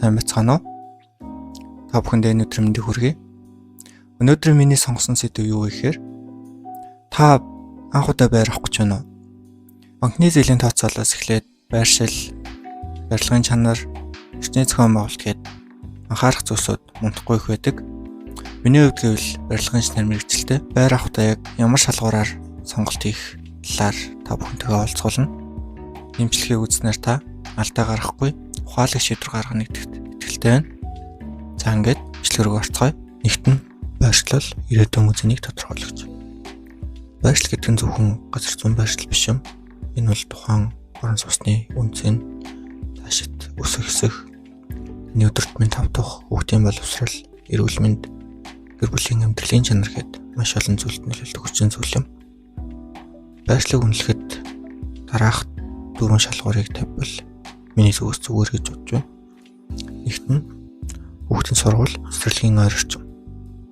Сайн байцгаана уу? Та бүхэндээ энэ өдрийн мэндийг хүргэе. Өнөөдөр миний сонгосон сэдэв юу вэ гэхээр та анх удаа байр авах гэж байна уу? Банкны зээлийн тооцоолоос эхлээд байршил, барилгын чанар, эрчний зохион байгуулалт гээд анхаарах зүйлсүүд мунтахгүй их байдаг. Миний хувьд гэвэл барилгын инженер мэргэжилтэй байр авахдаа яг ямар шалгуураар сонголт хийх талаар та бүхэнтэйгээ уулзуулна. Дэмжлэгийг үзснээр та алдаа гаргахгүй ухаалаг шийдвэр гаргана гэдэгт итгэлтэй байна. За, ингээд бичлэг рүү орцгоё. Нэгт нь байршлал, ирээдүйн үнэ цэнийг тодорхойлогч. Байршил гэдэг нь зөвхөн газар зүүн байршил биш юм. Энэ бол тухайн орон сууцны үнэ цэн, цаашид өсөх хэсэх, таны өдөр тутмын тав тух, хүүхдийн боловсрол, эрүүл мэнд, гэр бүлийн амьдралын чанар гээд маш олон зүйлд нөлөөлдөг хүчин зүйл юм. Байршлыг үнэлэхэд дараах дөрвөн шалгуурыг тавьбал миний зүгээс зүгээр гэж бодож байна. Нэгт нь хүүхдийн сургууль, цэцэрлэгийн ойр орчим.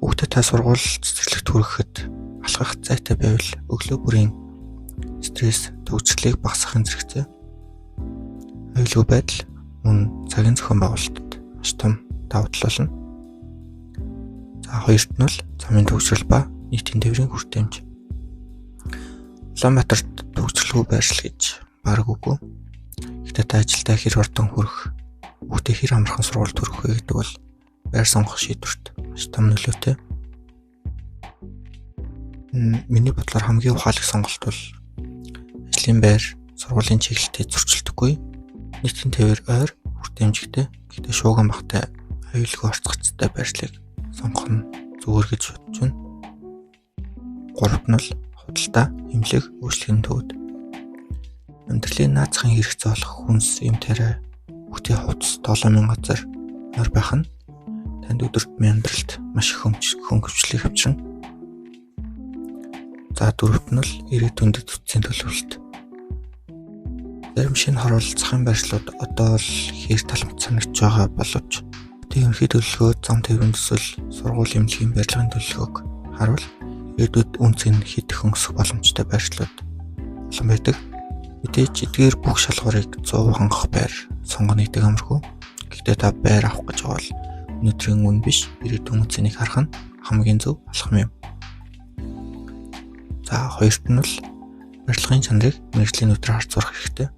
Хүүхдэд та сургууль, цэцэрлэгт хүрэхэд алхах зайтай байвал өглөө бүрийн стресс, түгжрэлийг багасгахын зэрэгцээ. Аюулгүй байдал мөн цагийн зохион байгуулалтад маш том давуу тал болно. За, хоёрт нь бол замын түгжрэл ба нийтийн тээврийн хүртээмж. Улаанбаатарт түгжрэлгүй байршил гэж бараг үгүй. Гэхдээ та ажилдаа хэр хурдан хүрэх, хүүхдээ хэр амархан сургуульд хүрэх вэ гэдэг бол байр сонгох шийдвэрт маш том нөлөөтэй. Миний бодлоор хамгийн ухаалаг сонголт бол ажлын байр, сургуулийн чиглэлтэй зөрчилдөхгүй, нийтийн тээвэр ойр, хүртээмжтэй, гэхдээ шуугиан багатай, аюулгүй орц гарцтай байршлыг сонгох нь зүгээр гэж бодож байна. Гуравт нь бол худалдаа, эмнэлэг, үйлчилгээний төвд. Амьдралын наад захын хэрэгцээ болох хүнс, эм тариа, хүүхдийн хувцас, тоглоомын газар ойр байх нь танд өдөр тутмын амьдралд маш их хөнгөвчлийг авчирна. За, дөрөвт нь бол ирээдүйн дэд бүтцийн төлөвлөлт. Зарим шинэ хороолол, захын байршлууд одоо л хэр таламт санагдж байгаа боловч тэг ерөнхий төлөвлөгөө, зам тээврийн төсөл, сургууль, эмнэлгийн барилгын төлөвлөгөөг харуул ирээдүйд үнэ цэн хэд дахин өсөх боломжтой байршлууд олон байдаг. Мэдээж эдгээр бүх шалгуурыг 100 хангах байр сонгоно гэдэг амаргүй. Гэхдээ та байр авах гэж байгаа бол өнөөдрийн үнэ биш, ирээдүйн үнэ цэнийг харах нь хамгийн зөв алхам юм. За, хоёрт нь бол барилгын чанарыг мэргэжлийн нүдээр харж сурах хэрэгтэй.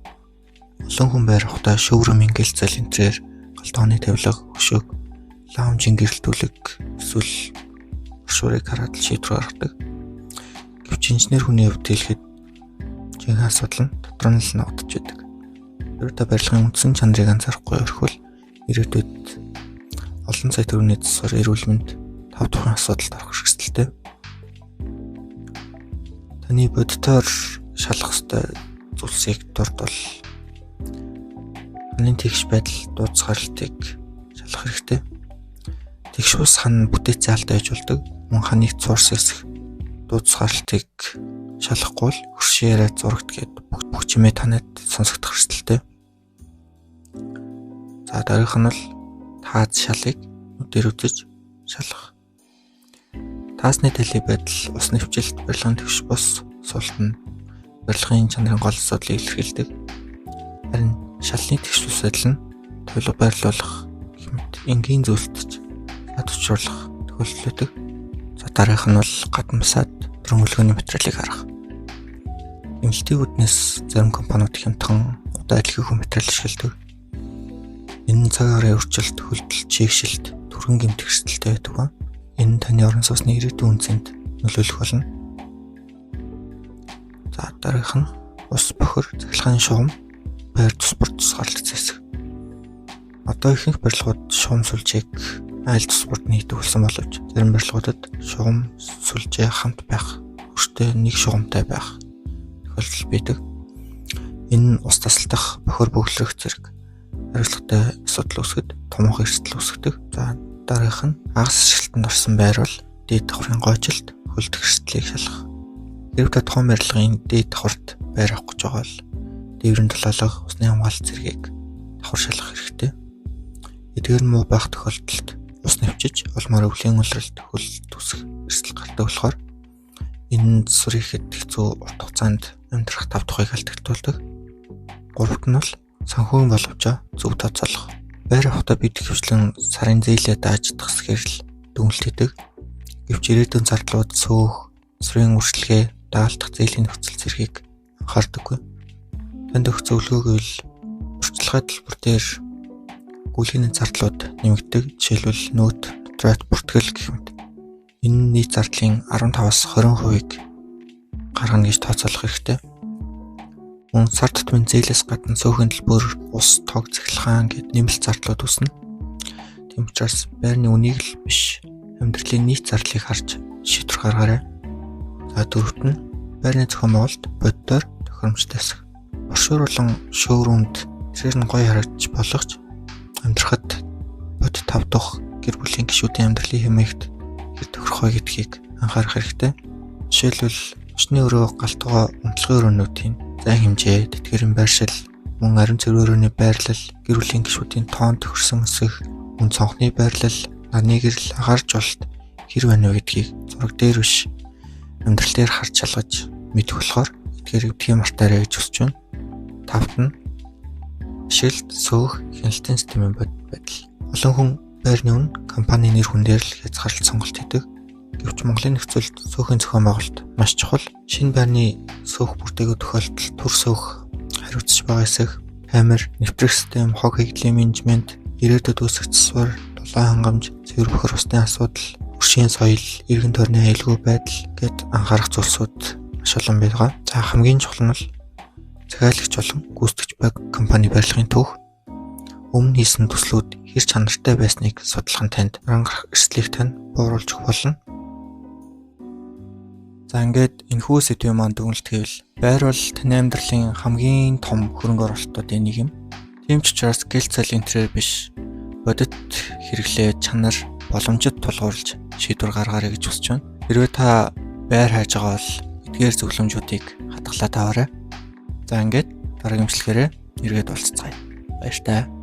Олон хүн байр авахдаа шоуруум, ингэлцэл энтрээр галдооны тавилга, хөшөөг, лаунжийн гэрэлтүүлэг эсвэл брошюрыг хараад л шийдвэр гаргадаг. Гэвч инженер хүний хувьд хэлэхэд жинхэнэ асуудал нь дотор нь л ногдож байдаг. Хэрэв та барилгын үндсэн чанарыг анзаарахгүй орхивол ирээдүйд олон сая төгрөгийн засвар, эрүүл мэнд, тав тухайн асуудалд орох эрсдэлтэй. Таны бодитоор шалгах ёстой зүйлсийг дурдвал таны тэгш байдал, дууц гаралтыг шалгах хэрэгтэй. Тэгш ус хан бүтээцэн алдаа байж болдог. Мөн ханы цуурс эсэх дууц гаралтыг шалгахгүй бол хөршийн яриа, зурагт гээд бүх чимээ танад сонсогдох эрсдэлтэй. За, дараагийнх нь бол тааз шалыг нүдээр үзэж шалгах. Таазны талын байдал, ус нэвчилт, барилгын тэгш бус султ нь барилгын чанарын гол асуудлыг илэрхийлдэг. Харин шалны тэгш бус байдал нь тавилга байрлуулах гэх мэт энгийн зүйлд ч цаад учруулах тохиолдол байдаг. За, дараагийнх нь бол гадна басаад өрөмөлгөөний материалыг харах. Эмнэлтийн үүднээс зарим компаниуд хямдхан, удаан идэвхтэй материал ашигладаг. Энэ нь цаг агаарын өөрчлөлт, хөлдөлт, чийгшилт, түргэн гэмтэх эрсдэлтэй байдаг ба энэ нь таны орон сууцны ирээдүйн үнэ цэнд нөлөөлөх болно. За, дараагийнх нь ус бохир, цахилгааны шугам, байр тус бүр тусгаарлагдсан хэсэг. Одоо ихэнх барилгууд шугам сүлжээг айл тус бүрд нийтдэг болсон боловч зарим барилгуудад шугам сүлжээ хамт байх, өртөө нэг шугамтай байх тохиолдол байдаг. Энэ нь ус тасалдах, бохир бөглөрөх зэрэг хариуцлагатай асуудал үүсгэхэд томоохон эрсдэл үүсгэдэг. За, дараагийнх нь хагас ашиглалтанд орсон байр бол дээд давхрын гойжилт, хөлдөх эрсдлийг шалгах. Хэрэв та тухайн барилгын дээд давхарт байр авах гэж байгаа бол дээврийн тулаалга, усны хамгаалалт зэргийг давхар шалгах хэрэгтэй. Эдгээр нь муу байх тохиолдолд ус нэвчиж, улмаар өвлийн улиралд хөлт үүсэх эрсдэл гардаг болохоор энэ нь засвар хийхэд хэцүү, урт хугацаанд амьдрах тав тухыг алдагдуулдаг. Гуравт нь бол санхүүгийн боломжоо зөв тооцоолох. Байр авахдаа бид ихэвчлэн сарын зээлээ дааж чадах л дүгнэлт хийдэг. Гэвч ирээдүйн зардлууд, сөөх, засварын үрчлэгээ, даалдах зээлийн нөхцөл зэргийг анхаардаггүй. Танд өгөх зөвлөгөө гэвэл урьдчилгаа төлбөр дээр гүйлгээний зардлууд нэмэгддэг. Жишээлбэл нөт, нотариат, бүртгэл гэх мэт. Энэ нь нийт зардлын 15-аас 20%-ийг гаргана гэж тооцоолох хэрэгтэй. Мөн сар тутмын зээлээс гадна сөөхөн төлбөр, ус, тог, цахилгаан гэд нэмэлт зардлууд үүснэ. Тийм учраас байрны үнийг л биш, амьдралын нийт зардлыг харж шийдвэр гаргаарай. За, дөрөвт нь байрны зохион байгуулалт бодитоор тохиромжтой эсэх. Брошюр болон шоурумд тэрээр нь гоё харагдаж болох ч амьдрахад бодит тав дахь гэр бүлийн гишүүдийн амьдралын хэмээгт хэр тохирох вэ гэдгийг анхаарах хэрэгтэй. Жишээлбэл, орчны өрөө, гал тогоо, унтлагын өрөөнүүдийн зайн хэмжээ, тэтгэрийн байршил, мөн ариун цэвэр өрөөний байрлал, гэр бүлийн гишүүдийн тоон тохирсон өсөх, мөн цонхны байрлал, нарны гэрэл, агааржуулалт хэр байна вэ гэдгийг зураг дээр биш, амьдрал дээр харж шалгаж мэдэх болохоор эдгээрийг битгий мартаарай гэж хүсэж байна. Тавт нь ашиглалт, сөөх, хяналтын системийн бодит байдал. Олон хүн байрны үнэ, компани нэр хүн дээр л хязгаарлалт сонголт хийдэг. Гэвч Монголын нөхцөлд сөөхийн зохион байгуулалт маш чухал. Шинэ байрны сөөх бүрдээгүй тохиолдолд түр сөөх хариуцж байгаа эсэх, камер, нэвтрэх систем, хог хийгдлийн менежмент, ирээдүйд үүсэх засвар, дулаан хангамж, цэвэр бохир усны асуудал, өршийн соёл, эргэн тойрны аюулгүй байдал гэд анхаарах зүйлсүүд маш олон байгаа. За, хамгийн чухал нь бол захиалагч болон гүйцэтгэгч компани барилгын түүх, өмнө хийсэн төслүүд хэр чанартай байсныг судлах нь танд ран гарах эрсдлийг тань бууруулж өгөх болно. За, ингээд энэхүү сэдвийн маань дүгнэлт гэвэл байр бол таны амьдралын хамгийн том хөрөнгө оруулалтуудын нэг юм. Тийм ч учраас гэл цэл энтрээр биш, бодит хэрэглээ, чанар, боломжит тулгуурлаж шийдвэр гаргаарай гэж хүсэж байна. Хэрвээ та байр хайж байгаа бол эдгээр зөвлөмжүүдийг хадгалаад аваарай. За, ингээд дараагийн бичлэгээрээ эргээд уулзацгаая. Баяртай.